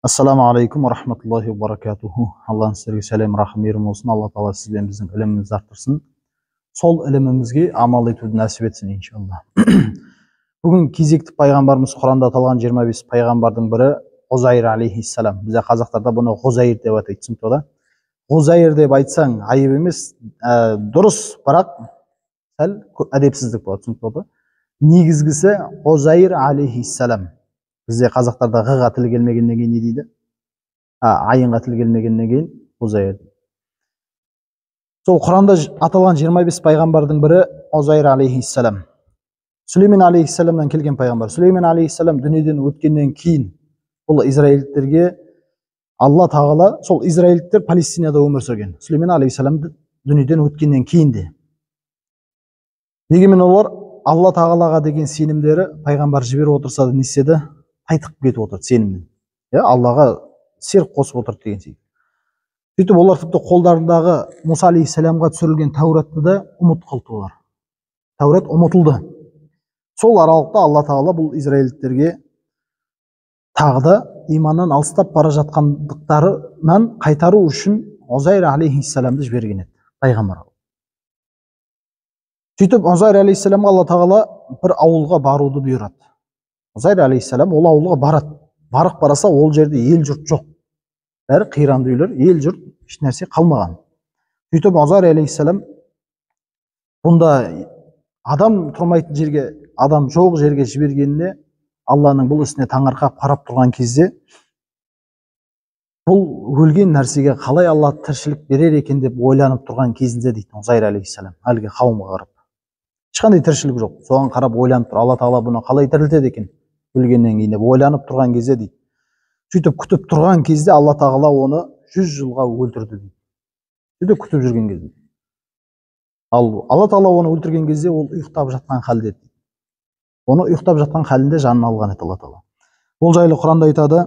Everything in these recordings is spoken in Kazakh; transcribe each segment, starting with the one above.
Ассаламу алейкум рахматуллахи ва баракатуху. Алланың сіздерге сәлем, рахым, мейірім болсын. Алла тағала сіз бен біздің ілімімізді арттырсын. Сол ілімімізге амал етуді нәсіп етсін, иншалла. Бүгін кезекті пайғамбарымыз, Құранда аталған 25 пайғамбардың бірі Ғұзайр алейхиссалам. Бізде қазақтарда бұны Ғұзайр деп атайды, түсінікті ғой? Ғұзайр деп айтсаң айып емес, дұрыс, бірақ сәл әдепсіздік болады, түсінікті ғой? Негізгісі Ғұзайр алейхиссалам. Бізде қазақтарда ғ-ға тіл келмегеннен кейін не дейді? Айынға тіл келмегеннен кейін Ғұзайр. Сол Құранда аталған 25 пайғамбардың бірі Ғұзайр алейхиссалам. Сүлеймен алейхиссаламнан келген пайғамбар. Сүлеймен алейхиссалам дүниеден өткеннен кейін бұл израильдіктерге Алла тағала, сол израильдіктер Палестинада өмір сүрген. Сүлеймен алейхиссалам дүниеден өткеннен кейін де. Дегенмен олар Алла тағалаға деген сенімдері, пайғамбар жіберіп отырса да, не істеді? Тайтығып кетіп отырды сенімнен. Аллаға серік қосып отырды деген секілді. Сөйтіп олар тіпті қолдарындағы Мұса алейхиссаламға түсірілген Тәуратты да ұмыт қылды олар. Тәурат ұмытылды. Сол аралықта Алла тағала бұл израильдіктерге тағы да иманнан алыстап бара жатқандықтарынан қайтару үшін Ғұзайр алейхиссаламды жіберген еді, пайғамбар. Сөйтіп Ғұзайр алейхиссаламға Алла тағала бір ауылға баруды бұйырады. Ғұзайр алейхиссалам ол ауылға барады. Барып қараса, ол жерде ел жұрт жоқ. Бәрі қиранды үйлер, ел жұрт ешнәрсе қалмаған. Сөйтіп Ғұзайр алейхиссалам бұнда адам тұрмайтын жерге, адам жоқ жерге жібергеніне, Алланың бұл ісіне таңырқап қарап тұрған кезде, бұл өлген нәрсеге қалай Алла тіршілік берер екен деп ойланып тұрған кезінде дейді Ғұзайр алейхиссалам, әлгі қауымға қарап. Ешқандай тіршілік жоқ, соған қарап ойланып тұр. Алла тағала бұны қалай тірілтеді екен өлгеннен кейін деп ойланып тұрған кезде дейді. Сөйтіп күтіп тұрған кезде Алла тағала оны 100 жылға өлтірді дейді. Сөйтіп күтіп жүрген кезде. Ал Алла тағала оны өлтірген кезде ол ұйықтап жатқан халде дейді. Оны ұйықтап жатқан халінде жанын алған еді Алла тағала. Бұл жайлы Құранда айтады.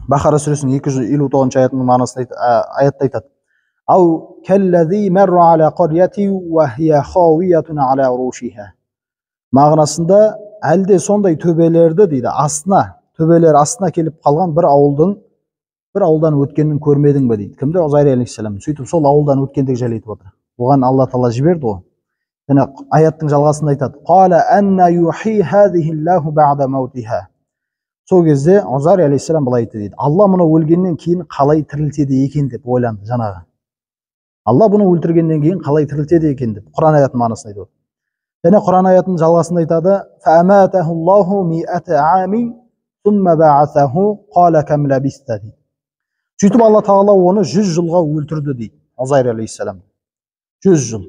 Бақара сүресінің 259 аятының мағынасын аятта айтады. Ау кәлләзи мәрра аля қарияти уа хия хауиятун аля урушиха. Мағынасында әлде сондай төбелерді дейді, астына, төбелер астына келіп қалған бір ауылдың, бір ауылдан өткенін көрмедің бе дейді. Кімді? Ғұзайр алейхиссалам. Сөйтіп сол ауылдан өткендігі жайлы айтып отыр. Оған Алла тағала жіберді ғой. Және аяттың жалғасында айтады. Қала анна юхи хазихиллаху ба'да маутиха. Сол кезде Ғұзайр алейхиссалам былай айтты дейді. Алла мұны өлгеннен кейін қалай тірілтеді екен деп ойланды жаңағы. Алла бұны өлтіргеннен кейін қалай тірілтеді екен деп Құран аятының мағынасын айтып отыр. Және Құран аятының жалғасында айтады: Фааматахуллаху миата амин сумма ба'асаху қала кам лабиста дейді. Сөйтіп Алла тағала оны 100 жылға өлтірді дейді Ғұзайр алейхиссалам. 100 жыл.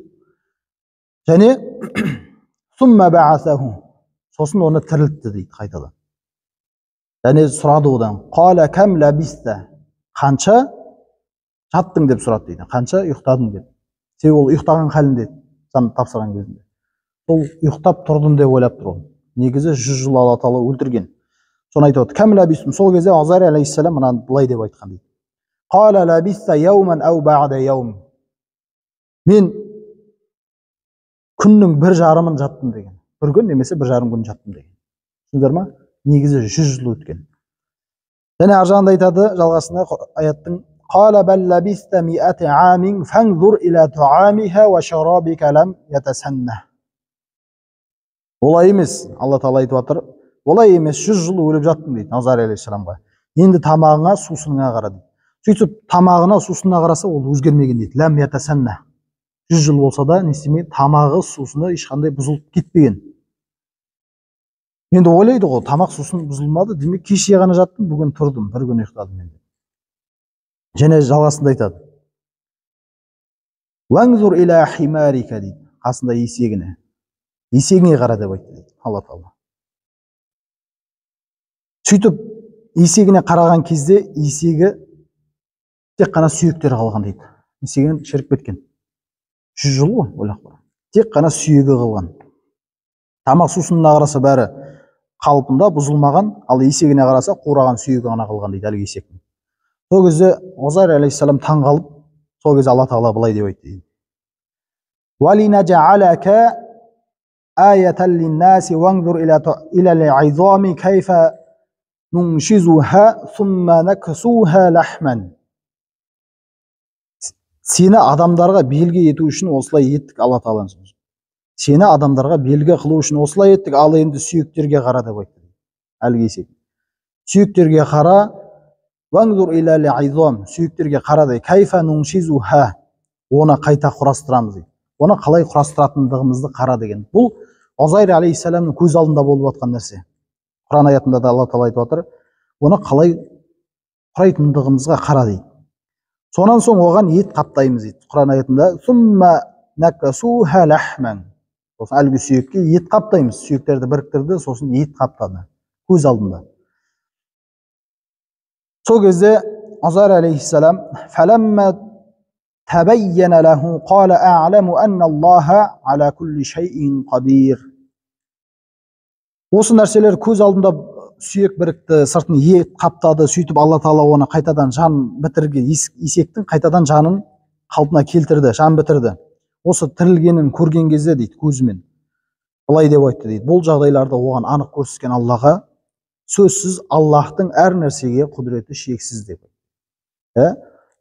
Және сумма ба'асаху, сосын оны тірілтті дейді қайтадан. Және сұрады одан: Қала кам лабиста, қанша жаттың деп сұрады дейді. Қанша ұйықтадың деп. Себебі ол ұйықтаған халінде жан тапсырған кезінде. Сол ұйықтап тұрдым деп ойлап тұр ол. Негізі 100 жыл Алла тағала өлтірген. Соны айтып отыр. Кам лабистум. Сол кезде Ғұзайр алейхиссалам мынаны былай деп айтқан дейді. Қала лабиста яуман ау ба'да яум. Мен күннің бір жарымын жаттым деген. Бір күн немесе бір жарым күн жаттым деген. Түсіндіңдер ма? Негізі 100 жыл өткен. Және ар жағында айтады жалғасында аяттың: Қала бал лабиста миата амин фанзур ила таамиха ва шарабика лам ятасанна. Олай емес, Алла тағала айтып отыр. Олай емес, 100 жыл өліп жаттың дейді Ғұзайр алейхиссаламға. Енді тамағыңа, сусыныңа қара дейді. Сөйтіп тамағына, сусынына қараса, ол өзгермеген дейді. Лам ятасанна. 100 жыл болса да не істемеген, тамағы, сусыны ешқандай бұзылып кетпеген. Енді ойлайды ғой, тамақ, сусын бұзылмады, демек кеше ғана жаттым, бүгін тұрдым, бір күн ұйықтадым енді. Және жалғасында айтады. Уаңзур иля химарика дейді, қасында есегіне. Есегіңе қара деп айтты дейді Алла тағала. Сөйтіп есегіне қараған кезде есегі тек қана сүйектері қалған дейді. Есегін шіріп кеткен. 100 жыл ғой, ойлап қара. Тек қана сүйегі қалған. Тамақ сусынына қараса бәрі қалпында, бұзылмаған, ал есегіне қараса қураған сүйегі ғана қалған дейді әлгі есектің. Сол кезде Ғұзайр алейхиссалам таң қалып, сол кезде Алла тағала былай деп айтты дейді. Уалинажаалака аятан линнаси уанзур иля аль-изами кайфа ننشزها ثم نكسوها لحما. Сені адамдарға белгі ету үшін осылай еттік, Алла тағаланың сөзі. Сені адамдарға белгі қылу үшін осылай еттік, ал енді сүйектерге қара деп айтты. Әлгі есек. Сүйектерге қара, ваңзур иля лизам, сүйектерге қара дейді. Кайфа нуншизуха, оны қайта құрастырамыз дейді. Оны қалай құрастыратындығымызды қара деген. Бұл Узайр алейхиссаламның көз алдында болып жатқан нәрсе. Құран аятында да Алла тағала айтып отыр, оны қалай құрайтындығымызға қара дейді. Сонан соң оған ет қаптаймыз дейді. Құран аятында сумма накасуха лахман. Сосын әлгі сүйекке ет қаптаймыз. Сүйектерді біріктірді, сосын ет қаптады көз алдында. Сол кезде Узайр алейхиссалам фаламма табайяна лаху қала а'ламу анна Аллаха ала кулли шайин қадир. Осы нәрселер көз алдында сүйек бірікті, сыртын ет қаптады, сөйтіп Алла тағала оны қайтадан жан бітірген, есектің қайтадан жанын қалпына келтірді, жан бітірді. Осы тірілгенін көрген кезде дейді көзімен былай деп айтты дейді. Бұл жағдайларды оған анық көрсеткен Аллаға сөзсіз Аллаһтың әр нәрсеге құдіреті шексіз деп.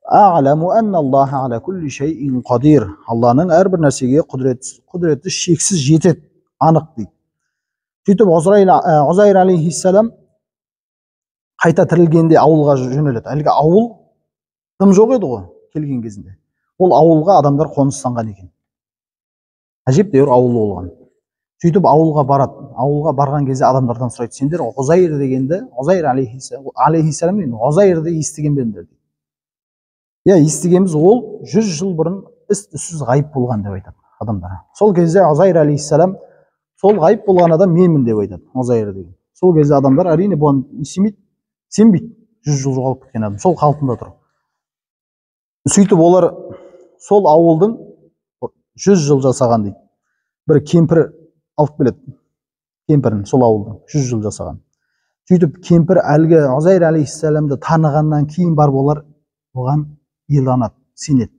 А'ламу анна Аллаха ала кулли шайин қадир. Алланың әрбір нәрсеге құдіреті шексіз жетеді, анық дейді. Сөйтіп Узайр алейхиссалам қайта тірілгенде ауылға жөнеледі. Әлгі ауыл дым жоқ еді ғой келген кезінде. Ол ауылға адамдар қоныстанған екен. Әжептәуір ауыл болған. Сөйтіп ауылға барады. Ауылға барған кезде адамдардан сұрайды: сендер Узайр дегенді, Узайр алейхиссалам деген Узайрды естіген бе едіңдер дейді. Иә, естігенбіз, ол 100 жыл бұрын із-түссіз ғайып болған деп айтады адамдар. Сол кезде Узайр алейхиссалам сол ғайып болған адам менмін деп айтады, Узайр деген. Сол кезде адамдар әрине бұған сенбейді, сенбейді. 100 жыл жоғалып кеткен адам сол қалпында тұр. Сөйтіп олар сол ауылдың 100 жыл жасаған дейді. Бір кемпір алып келеді, кемпірін сол ауылдың 100 жыл жасаған. Сөйтіп кемпір әлгі Узайр алейхиссаламды танығаннан кейін барып олар оған иланады, сенеді.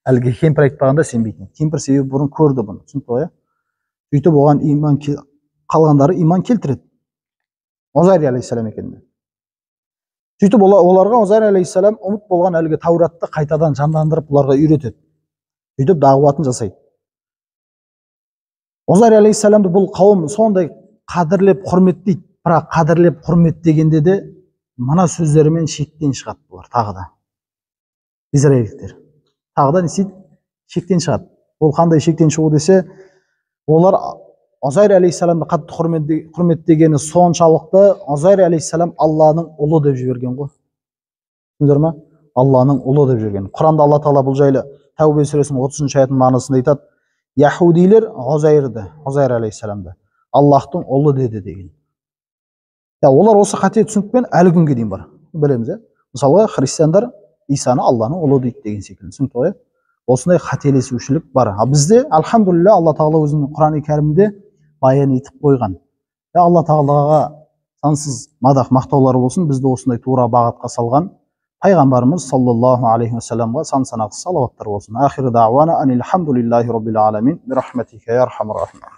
Әлгі кемпір айтпағанда сенбейтін. Кемпір себебі бұрын көрді бұны, түсінікті ғой, иә? Сөйтіп оған иман, қалғандары иман келтіреді Узайр алейхиссалам екеніне. Сөйтіп оларға Узайр алейхиссалам ұмыт болған әлгі Тауратты қайтадан жандандырып бұларға үйретеді. Сөйтіп дағуатын жасайды. Узайр алейхиссаламды бұл қауым сондай қадірлеп құрметтейді, бірақ қадірлеп құрметтегенде де мына сөздерімен шектен шығады бұлар тағы да. Израильдіктер тағы да не істейді? Шектен шығады. Ол қандай шектен шығу десе, олар Узайр алейхиссаламды қатты құрметтегені соншалықты Узайр алейхиссалам Алланың ұлы деп жіберген ғой. Түсіндіңдер ма? Алланың ұлы деп жіберген. Құранда Алла тағала бұл жайлы Тәубе сүресінің 30-шы аятының мағынасында айтады. Яһудилер Узайрды, Узайр алейхиссаламды Аллаһтың ұлы деді деген. Я, олар осы қате түсінікпен әлі күнге дейін бар. Білеміз, иә? Мысалға, христиандар Исаны Алланың ұлы дейді деген секілді. Түсінікті ғой, иә? Осындай қателесушілік бар. А бізде альхамдулилля Алла тағала өзінің Құран-ы Кәрімде баян етіп қойған. Алла тағалаға сансыз мадақ мақтаулар болсын, бізді осындай тура бағытқа салған пайғамбарымыз саллаллаху алейхи уассаламға сан санақсыз салауаттар болсын. Ахиру дауана анил хамдулиллахи роббил аламин. Би рахматика я архамар рахимин.